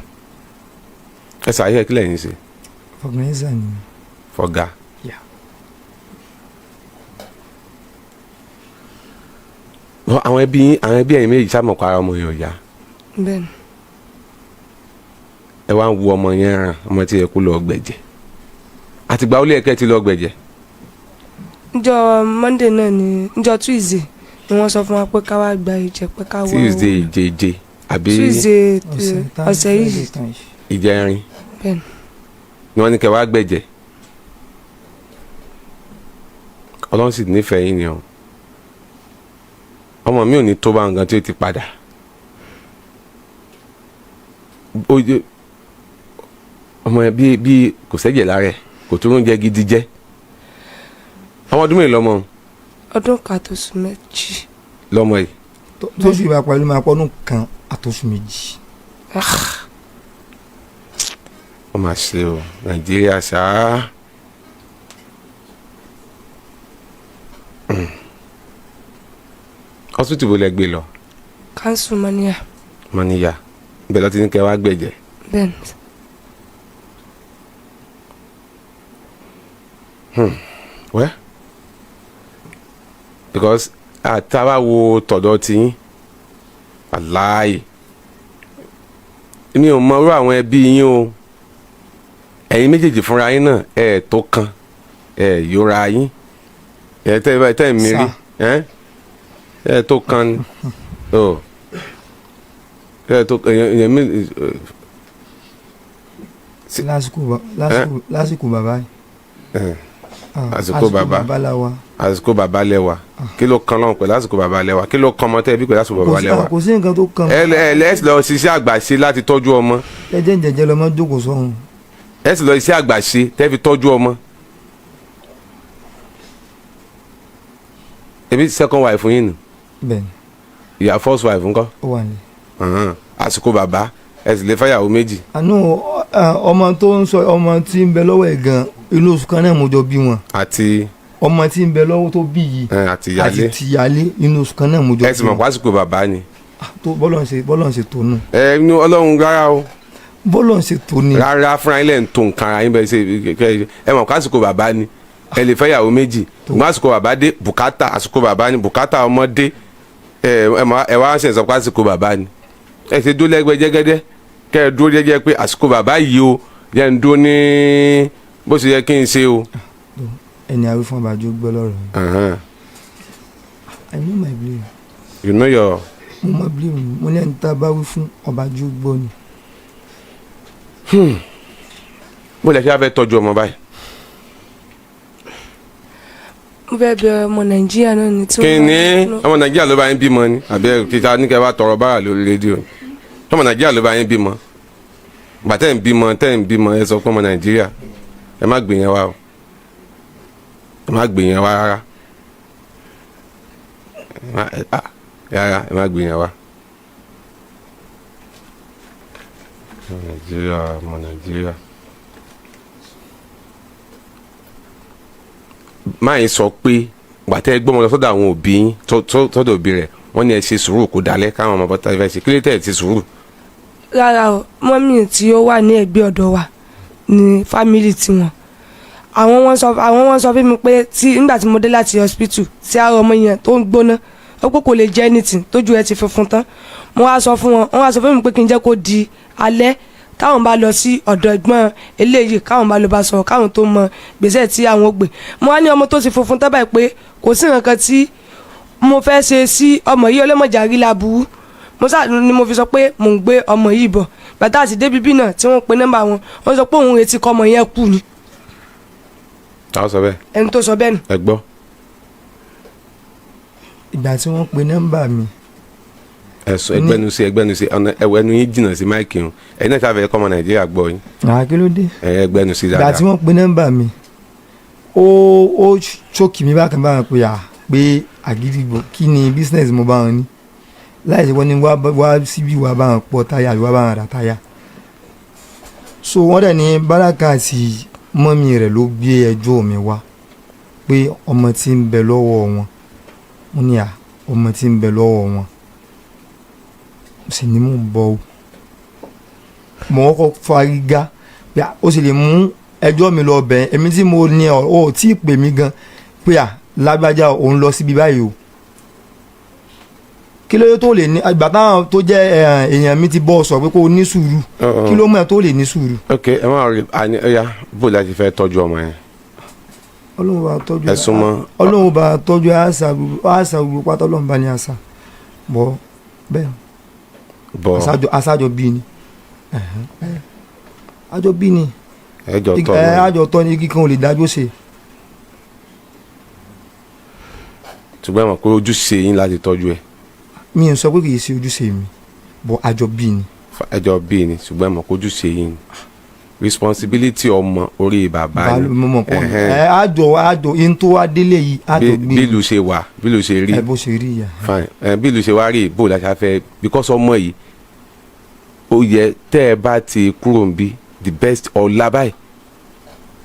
Ẹ ṣàyẹ̀, kí lẹ̀ ń ṣe? Organizer ni. Fọ̀gà? Yeah. Bọ́ àwọn ẹbí yín, àwọn ẹbí ẹ̀yin méjì sáà mọ̀ pé ara ọmọ yẹn ò yá? Bẹ́ẹ̀ni. Ẹ wá ń wo ọmọ yẹn ràn, ọmọ tí yẹ kó lọ gbẹ̀jẹ̀. Àtìgbà ó lé ẹ̀kẹ́ ti lọ gbẹ̀jẹ̀? Níjọ́ Monday náà ni, níjọ́ Tuesday ni wọ́n sọ fún wa pé ká wá gba ìjẹ́, pé ká wá. Tuesday ìjeje àbí? Tuesday. Ọ̀sẹ̀ tá Ọ̀sẹ̀ yìí. tán yìí. Ìjẹrin? Bẹ́ẹ̀ni. Ni wọ́n ní kẹ́ wá gbẹ̀jẹ̀. Ọlọ́run sì nífẹ̀ẹ́ yín ni o. Ọmọ mi ò ní tó bá nǹkan tí ó ti padà. Ọmọ yẹn bí kò sẹ́jẹ̀ lára ẹ̀, kò tó oúnjẹ gidi jẹ. Ọmọ ọdún mélòó lọmọ? Ọdún kan àtòṣù 2. Lọmọ yìí? Tóṣù ìbá pẹ̀lú máa pọ́dún kan àtòṣù 2. Ó mà ṣe o, Nàìjíríà ṣáá. Hospital wo lẹ gbé lọ? Council mania. Mọ́níyà ibẹ̀ lọ ti ní kẹ́ wá gbẹ̀jẹ̀? Bẹ́ẹ̀ni. Well, because àtàwà wo tọ̀dọ̀ tiyín, aláì mi ò mọ irú àwọn ẹbí yín o. Ẹ̀yin méjèèjì fúnra yín náà ẹ̀ tó kan ẹ̀ yóra yín ẹ̀ tẹ́ ẹ tẹ́ mi rí ẹ̀. Ẹ tó kan ni ọ ẹ tó èèyàn mi. Lásìkò bàbá yìí. Àsìkò bàbá. Bàbá la wa. Àsìkò bàbá lẹ́wà, kí ló kan lọ́hùn pẹ̀lú àsìkò bàbá lẹ́wà? Kí ló kan ọmọ tẹ́ ẹ bí pẹ̀lú àsìkò bàbá lẹ́wà? Kò sí nǹkan tó kan. Ẹ ẹ ẹ sì lọ ṣiṣẹ́ àgbàṣe láti tọ́jú ọmọ. Jẹ́jẹ́ jẹ́jẹ́ lọmọ jókòó sọ́hun. Ẹ sì lọ iṣẹ́ àgbàṣe tẹ́ fi tọ́jú ọmọ. Ebi second wife yín nù? Bẹ́ẹ̀ni. Ìyá first wife ńkọ́? Ó wà ní. Àsìkò bàbá, ẹ sì lè fẹ́yàwó méjì. Àánú ọmọ tó ń sọ, ọmọ tí ń bẹ lọ́wọ́ ẹ̀ gan, inú oṣù kan náà mo jọ bí wọn. Àti ọmọ tí ń bẹ lọ́wọ́ tó bí yìí. Àti ìyálé. Àti tìyálé, inú oṣù kan náà mo jọ Ẹ sì mọ̀ pé àsìkò bàbá ni. Tó bọ́lọ̀ ń ṣe tó nù. Ẹ inú Ọlọ́run, rárá o. Bọ́lọ̀ ń ṣe tó ni. Rárá, fúnra yín lẹ̀ ń tó nǹkan ara yín bẹ́ẹ̀ ṣe. Ẹ mọ̀ pé àsìkò bàbá ni, ẹ lè fẹ́yàwó méjì. Ṣùgbọ́n àsìkò bàbá dé, bùkátà àsìkò bàbá ni, bùkátà ọmọdé. Ẹ wá ṣe sọ pé àsìkò bàbá ni. Ẹ ṣe dúró lẹ́gbẹ́ jẹ́gẹ́dẹ́, kẹ́ ẹ dúró jẹ́jẹ́ pé àsìkò bàbá yìí o, yẹ ń dúró ní bó ṣe yẹ kí n ṣe o. Ẹni àwí fún ọbàjọ́ gbọ́ lọ́rọ̀ yìí. I know my blame. You know your. Mo mọ blame mi. Mo ní ẹni tá a bá wí fún ọbàjọ́ gbọ́ ni. Bó lẹ ṣe wá fẹ́ tọ́jú ọmọ báyìí? Mo fẹ́ bẹ ọmọ Nàìjíríà náà ni tí Kí ni ọmọ Nàìjíríà ló bá yín bímọ ni, àbí ẹ títa ní kẹ́ bá tọrọ bára lórí rédíò ni? Ọmọ Nàìjíríà ló bá yín bímọ? Gbà tẹ́ ń bímọ, tẹ́ ń bímọ, ẹ sọ pé ọmọ Nàìjíríà. Ẹ má gbìyànjú wa o, ẹ má gbìyànjú wa rárá. Rárá, ẹ má gbìyànjú wa. Ọmọ Nàìjíríà, ọmọ Nàìjíríà. Máa ń sọ pé gbàtẹ́ gbọ́mọ lọ sọ́dọ̀ àwọn òbí yín, sọ́dọ̀ òbí rẹ̀, wọ́n ní ẹ ṣe sùúrù kó dalẹ̀ káwọn ọmọ bọ́tà fẹ́ ṣe. Kí ló tẹ̀ ṣe sùúrù? Rárá o, mọ́mì tí ó wà ní ẹ̀gbẹ́ ọ̀dọ̀ wa ní family tiwọn, àwọn wọn sọ fún mi pé tí nígbà tí mo dé láti hospital, tí ara ọmọ yẹn tó ń gbóná, ó pé kò lè jẹ anything, tójú ẹ ti funfun tán. Mo wá sọ fún wọn, wọ́n wá sọ fún mi pé kí n jẹ́ kó di alẹ́, táwọn bá lọ sí ọ̀dọ̀ ẹ̀gbọ́n eléyìí, káwọn bá lọ bá sọ̀rọ̀, káwọn tó mọ gbèsè tí àwọn ò gbé. Mo wá ní ọmọ tó ti funfun tán báyìí, pé kò sí nǹkan tí mo fẹ́ ṣe sí ọmọ yìí, ọlọ́mọjà rí laburú. Mo sá ni mo fi sọ pé mò ń gbé ọmọ yìí bọ̀. Bàtà àti débi bí náà tí wọ́n pe nọ́mbà wọn, wọ́n sọ pé òun retí kọ́ ọmọ yẹn kú ni. Táwọn sọ bẹ́ẹ̀? Ẹni tó sọ bẹ́ẹ̀ nù. Ẹ gbọ́. Ìgbà tí wọ́n pe nọ́mbà mi. Ẹ sọ, ẹgbẹ́nu sí, ẹgbẹ́nu sí ọ̀nà ẹwọ. Ẹnu yín jìnnà sí mic o. Ẹ̀yin náà sáfẹ́ kọ́ ọmọ Nàìjíríà gbọ́ yín. Àá, kí ló dé? Ẹ ẹgbẹ́nu sí Ìgbà dáadáa. tí wọ́n pe nọ́mbà mi, ó ṣókì mi bákan bákan pé à pé àgídìgbò, kí ni business mo bá wọn ní láì ṣe wọ́n ní wá síbí, wá bá wọn pọ̀ táyà àbí wá bá wọn rà táyà. So wọ́n dẹ̀ ní Báràkà àti mummy rẹ̀ ló gbé ẹjọ́ mi wá pé ọmọ tí ń bẹ lọ́wọ́ wọn. Mo ní à ọmọ tí ń bẹ lọ́wọ́ wọn, mo sì ní mò ń bọ̀ o. Mo kọ́kọ́ fárígá pé à, ó sì lè mú ẹjọ́ mi lọ bẹ̀ èmi tí mo ní ọ ò tí ì pè mí gan pé à lágbájá òun lọ síbi báyìí o. Kí ló dé tó lè ní ìgbà táwọn tó jẹ́ èèyàn mi ti bọ́ sọ pé kó o ní sùúrù? Kí ló mú ẹ tó lè ní sùúrù? Ok, ẹ má rí àní ọ̀ya. Bó la ti fẹ́ tọ́jú ọmọ yẹn? Ọlọ́run bá tọ́jú. Ẹ súnmọ́. Ọlọ́run bá tọ́jú àṣà gbogbo, àṣà gbogbo pátá. Ọlọ́run bá ní àṣà bọ́ bẹ́ẹ̀. Bọ̀. Àṣàjọ bí ni. Ẹ̀hẹ́n, bẹ́ẹ̀. Àjọ bí ni. Ẹ jọ tọ́ Ẹ lọ. àjọ tọ́ ni, igi kan ò lè dájú ṣe. Ṣùgbọ́n ẹ mọ̀ pé ojúṣe yín láti tọ́jú ẹ. Mi ò sọ pé kì í ṣe ojúṣe mi, bọ́ àjọ bí ni. Ẹ jọ bí ni, ṣùgbọ́n ẹ mọ̀ pé ojúṣe yín ni responsibility ọmọ orí bàbá ni. Mo mọ̀ pọ̀. Ẹ̀hẹ́n. Ẹ àjọ in tó wá délé yìí, àjọ bí gbé. bí ìlú ṣe wà, bí ìlú ṣe rí. Ẹ bó ṣe rí ìyá. Fine. Ẹ bí ìlú ṣe wá rí, bó la ṣe fẹ́? Because ọmọ yìí, ó yẹ tẹ́ ẹ bá ti kúrò ń bí, the best ọ̀la báyìí,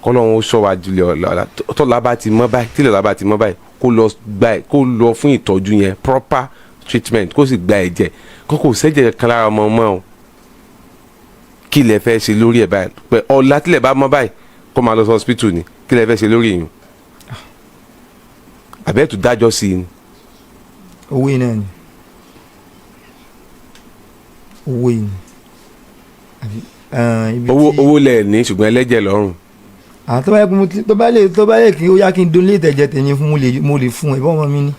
kọ́lọ́hún ó ṣọ́ wa jùlọ. Ọ̀la tọ́lá bá ti mọ́ báyìí, tílẹ̀ ọ̀la bá ti mọ́ báyìí, kó lọ gba, kó lọ fún ìtọ́jú yẹn, proper treatment, kó sì gba ẹ̀jẹ̀, kó kò sẹ́jẹ̀ kan lára ọmọ mọ́ o. Kí lẹ fẹ́ ṣe lórí ẹ̀ báyìí? Pé ọ̀la tílẹ̀ bá mọ́ báyìí, kó máa lọ sí hospital ni. Kí lẹ fẹ́ ṣe lórí yìí? Àbẹ́ẹ̀tù dájọ́ sí i ni? Owó yìí náà ni, owó yìí ni àbí ibi Owó tí owó lẹ̀ ní, ṣùgbọ́n ẹlẹ́jẹ̀ lọ́rùn. Àwọn tó bá yẹ kó mo ti- tó bá lè kí ó yá kí n donate ẹ̀jẹ̀ tèmi fún, mo lè fún ẹ bọ́ ọmọ mi ní.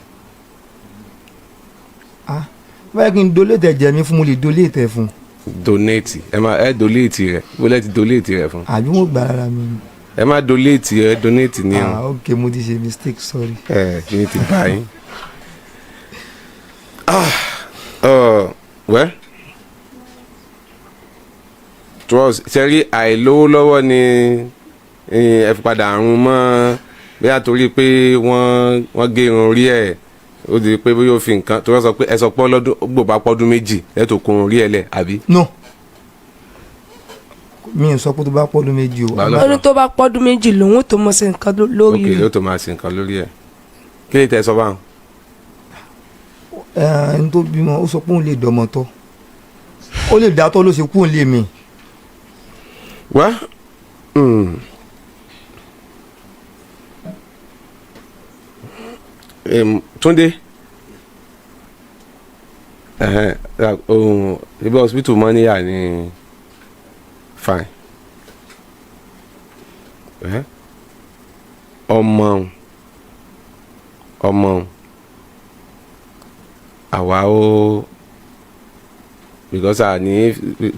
Báyìí kí n donate ẹ̀jẹ̀ mi fún, mo lè donate ẹ̀ fún. Donate, ẹ máa ẹ donate rẹ̀, wọlé ti donate rẹ̀ fún. Àbí wọ́n gbà lára mi ni? Ẹ má donate, ẹ donate ni o. Ah, ok, mo ti ṣe mistake, sorry. Ẹ kí ni ti bá yín? Ah, well, trust sẹ́rí, àìlówó lọ́wọ́ ni ẹ fi padà àrùn mọ́, bóyá torí pé wọ́n gé irun orí ẹ̀, ó di pé bóyá ó fi nǹkan tó wọ́n sọ pé ẹ sọ pé ọlọ́dún gbò bá pọ́dún 2 ẹ tó kó irun orí ẹ̀ lẹ̀, àbí? No, mi ò sọ pé tó bá pọ́dún 2 o. Báwo lọ? Ó ní tó bá pọ́dún 2 lòun tó mọ̀ sí nǹkan lórí Ok, rẹ̀. ló tó máa ṣe nǹkan lórí ẹ̀. Kí lè tẹ sọ báwọn? Ẹni tó bímọ, ó sọ pé òun lè dọmọ tọ́, ó lè dátọ́ ló ṣe kú òun lè mi. Wá, Túndé, ẹ̀hẹ́n, ohun ibi hospital mọ́níyà ni, fine. Ẹ̀hẹ́n. Ọmọ àwa ó, because àní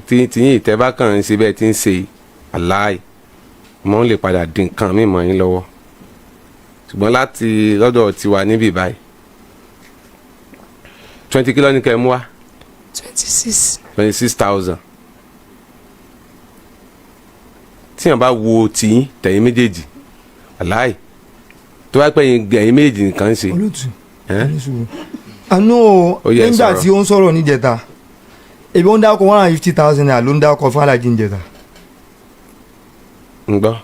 tí tíyín ìtẹ́ kàn ń ṣe bẹ́ẹ̀ tí ń ṣe aláì ọmọ ń lè padà dín nǹkan mímọ́ yín lọ́wọ́. Ṣùgbọ́n láti lọ́dọ̀ tiwa níbí báyìí, 20 kilo ní kẹ́ ẹ mú wá. 26. 26,000. Tíyàn bá wo tiyín tẹ̀yìn méjèèjì, aláì tó bá pẹ́ yín ẹ̀yìn méjèèjì nìkan ń ṣe. Olóòtú. Ẹ́? Ní sùúrù, àánú o. Ó yẹ, Nígbà sọ̀rọ̀. tí ó ń sọ̀rọ̀ níjẹta, ebi ó ń dákọ̀ 150,000 naira ló ń dákọ̀ fún alájí níjẹta. Ń gbọ́.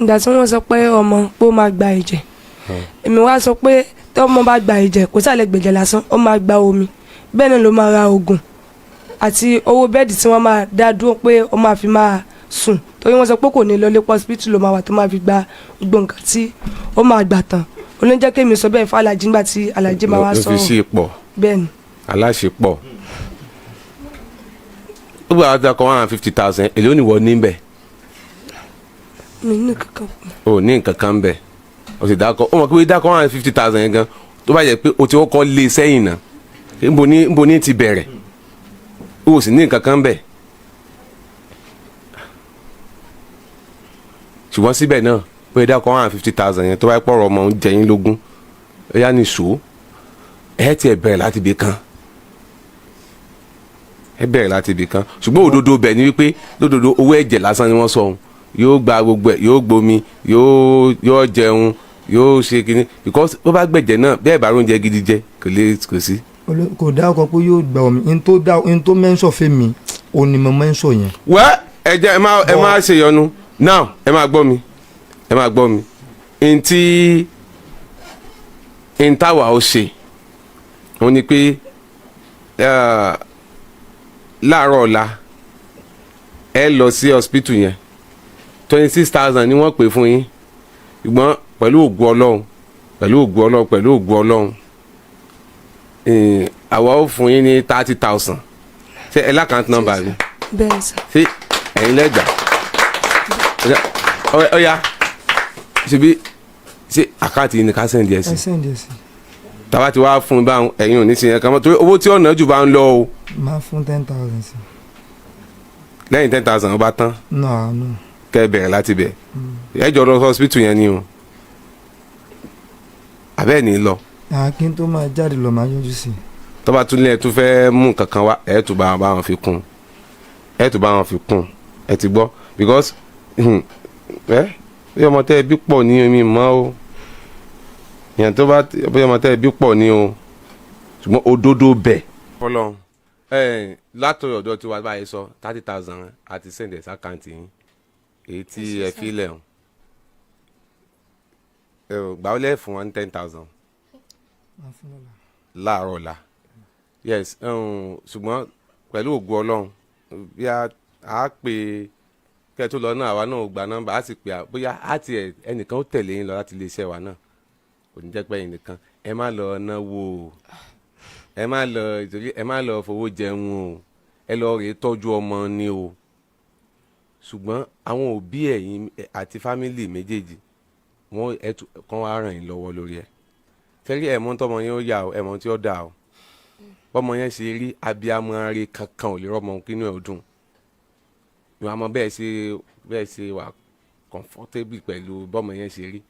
Ìgbà tí wọ́n sọ pé ọmọ pé ó máa gba ẹ̀jẹ̀, èmi wá sọ pé tí ọmọ bá gba ẹ̀jẹ̀, kò sálẹ̀ gbẹ̀jẹ̀ lásán, ó máa gba omi, bẹ́ẹ̀ náà ló máa ra oògùn àti owó bed tí wọ́n máa dá dúró pé ó máa fi máa sùn, torí wọ́n sọ pé kò ní lọ lé, hospital ló máa wà tó máa fi gba gbogbo nǹkan tí ó máa gbà tán. Oníjẹ́ kémi sọ bẹ́ẹ̀ fún alájí nígbà tí alájí máa wá Ló fi sọ̀rọ̀. Sí ipò. Bẹ́ẹ̀ ni. Aláṣepọ̀ ó gbà wá dákọ̀ 150,000. Èló ni wọ́n ní bẹ̀? Mi ní kankan. O ní nǹkan kan bẹ̀, o sì dákọ̀, ó mọ̀ pé dákọ̀ 150,000 yẹn gan, tó bá yẹ pé o ti kọ́kọ́ lé sẹ́yìn náà, níbo ní ti bẹ̀rẹ̀, o sì ní nǹkan kan bẹ̀. Ṣùgbọ́n síbẹ̀ náà, pé dákọ̀ 150,000 yẹn, tó bá pọ̀rọ̀ ọmọ ń jẹ yín lógún, ó yá ní ṣó ẹ tiẹ̀ bẹ̀rẹ̀ láti ibì kan, ẹ bẹ̀rẹ̀ láti ibì kan. Ṣùgbọ́n òdodo bẹ̀ ni wípé lódodo, owó ẹ̀jẹ̀ lásán ni wọ́n sọ òun yóò gba gbogbo ẹ̀, yóò gbomi, yóò jẹun, yóò ṣe kinní, because bó bá gbẹ̀jẹ̀ náà, bẹ́ẹ̀ bá róúnjẹ gidi jẹ, kò lè kò sí. Kò dákọ̀ pé yóò gba omi n tó dá n tó mẹ́ńsọ̀ fẹ́ mi, òun ni mo mẹ́ńsọ̀ yẹn. Wẹ́ ẹ jẹ́ ẹ má ṣe yọnu now. Ẹ máa gbọ́ mi, ẹ máa gbọ́ mi. Ntí ntáwà ó ṣe òun ni pé láàárọ̀ ọ̀la, ẹ lọ sí hospital yẹn. 26,000 ni wọ́n pè fún yín, ṣùgbọ́n pẹ̀lú ògùn Ọlọ́run, pẹ̀lú ògùn Ọlọ́run, pẹ̀lú ògùn Ọlọ́run, àwa ó fún yín ní 30,000. Ṣé ẹ l'account number mi? Bẹ́ẹ̀ sà. Ṣé ẹ̀yin lẹ́gbàá? Ọ̀ya, ṣebí ṣé account yìí ni ká send ẹ̀ sí? Ẹ send ẹ̀ sí. Tàbá ti wá fún un báwọn, ẹ̀yin ò ní sin yẹn kan mọ́, torí owó tí ọ̀nà jù bá ń lọ o. Máa fún 10,000 sí. Lẹ́yìn 10,000, ó bá tán. No, no. Kẹ́ ẹ bẹ̀rẹ̀ láti bẹ̀, ẹ jọ lọ hospital yẹn ni o, àbẹ́ẹ̀ ní lọ. Kí n tó máa jáde lọ, máa yọjú sí i. Tó bá tún ní ẹ tún fẹ́ mú nǹkan kan wá, ẹ tún bá wọn fi kún, ẹ tún bá wọn fi kún. Ẹ ti gbọ́, because ẹ bí ọmọ tẹ́ ẹ bí pọ̀ ní omi mọ́ o, ìyẹn tó bá bí ọmọ tẹ́ ẹ bí pọ̀ ní o, ṣùgbọ́n òdodo bẹ̀. Fọlọ́n ẹ látọ̀ ọ̀dọ̀ tí wàá báyìí sọ 30,000 àti send ẹ̀ s'account yín, èyí tí ẹ fi lẹ̀ hàn. Ẹ ò gbà ó lẹ́ fún wọn 10,000. Máa fún lọ́la. Láàárọ̀ ọ̀la, yes. Ṣùgbọ́n pẹ̀lú ògùn Ọlọ́run, bí a pè kẹ́ ẹ tó lọ náà, àwa náà ò gba nọ́mbà, á sì pè á, bóyá á tiẹ̀ ẹnìkan ó tẹ̀lé yín lọ láti iléeṣẹ́ wa náà, kò ní jẹ́ pé ẹ̀yin nìkan. Ẹ má lọ náwó o, ẹ má lọ ìtòrí, ẹ má lọ fowó jẹun o, ẹ lọ rèé tọ́jú ọmọ ni o. Ṣùgbọ́n àwọn òbí ẹ̀yin àti family méjèèjì, wọ́n ẹ tún kàn wá ràn yín lọ́wọ́ lórí ẹ̀. Tẹ́lẹ̀ ẹ̀mọ́ tọmọ yín ó yà ó, ẹ̀mọ́ tí ó dà ó. Bọ́mọ yẹn ṣe rí, abiyamọ rẹ kankan ò lè rọ́mọ kínú ẹ̀ ó dùn. Ìwà mọ bẹ́ẹ̀ ṣe wà comfortable pẹ̀lú bọ́mọ yẹn ṣe rí.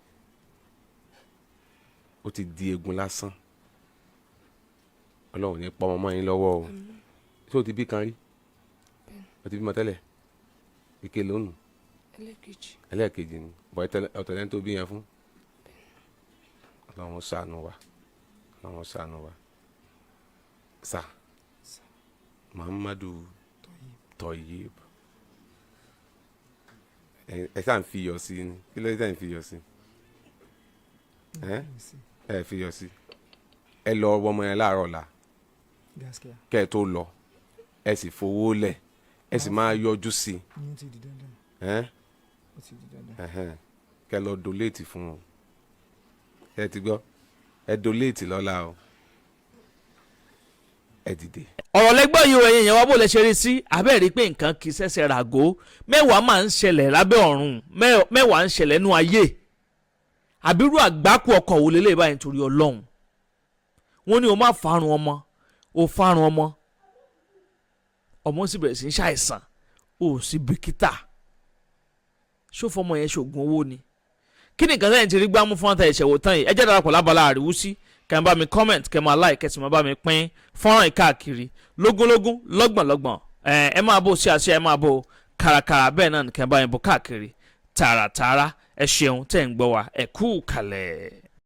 Ó ti di egun lásán. Ọlọ́run ní pọ́ ọmọ yín lọ́wọ́ o. Ṣé o ti bí kan rí? O ti bímọ tẹ́lẹ̀? Ike lónìí? Ẹlẹ́kejì. Ẹlẹ́ẹ̀kejì ni bọ́. Ọ̀tọ̀lẹ́ni tó bí yẹn fún. Ọlọ́run ṣàánú wa, Ọlọ́run ṣàánú wa. Sà Muhammadu Toyib, ẹ ṣáà ń fi iyọ̀ sí ni. Kí ló dé tẹ̀ ń fi iyọ̀ sí? Ẹ fi iyọ̀ sí. Ẹ lọ wọ ọmọ yẹn láàárọ̀ ọ̀la. Gaskiya. Kẹ́ ẹ tó lọ, ẹ sì fowó lẹ̀, ẹ sì máa yọjú sí i. Ìyẹn ti di dandan. Ẹ Ó ti di dandan. Ẹhẹn. Kẹ́ lọ donate fún wọn. Ẹ ti gbọ́, ẹ donate lọ́la o. Ẹ dìde. Ọ̀rọ̀ lẹ́gbọ́n yìí o. Ẹ̀yin èèyàn wa, bó lẹ ṣe rí sí? Abẹ́rẹ́ pé nǹkan kì í ṣẹ̀ṣẹ̀ ràgó. Mẹ́wàá máa ń ṣẹlẹ̀ lábẹ́ ọ̀run, mẹ́wàá ń ṣẹlẹ̀ nú ayé. Àbírú àgbákò ọkọ̀ wò lélẹ̀ báyìí nítorí Ọlọ́run? Wọ́n ní o má farun ọmọ, o farun ọmọ, ọmọ sì bẹ̀rẹ̀ sí í ṣàìsàn, o sì bìkítà. Ṣó fọmọ yẹn ṣoògùn owó ni? Kí ni nǹkan sẹ́yìn ti rí gbámú fún àtà ìṣẹ̀wò tán yìí? Ẹ jẹ́ darapọ̀ lábala àríwúsí. Kẹ́ ẹ bá mi comment, kẹ́ ẹ máa like, kẹ́ ẹ sì máa bá mi pín fọ́nrán yìí káàkiri lógúnlógún, lọ́gbọ̀nlọ́gbọ̀n. Ẹ máa bó sí àṣẹ, ẹ máa bó kàràkàrà bẹ́ẹ̀ náà, kẹ́ ẹ bá yẹn bó káàkiri tààràtààrà. Ẹ ṣeun tẹ́ ń gbọ́ wa. Ẹ kú kalẹ̀.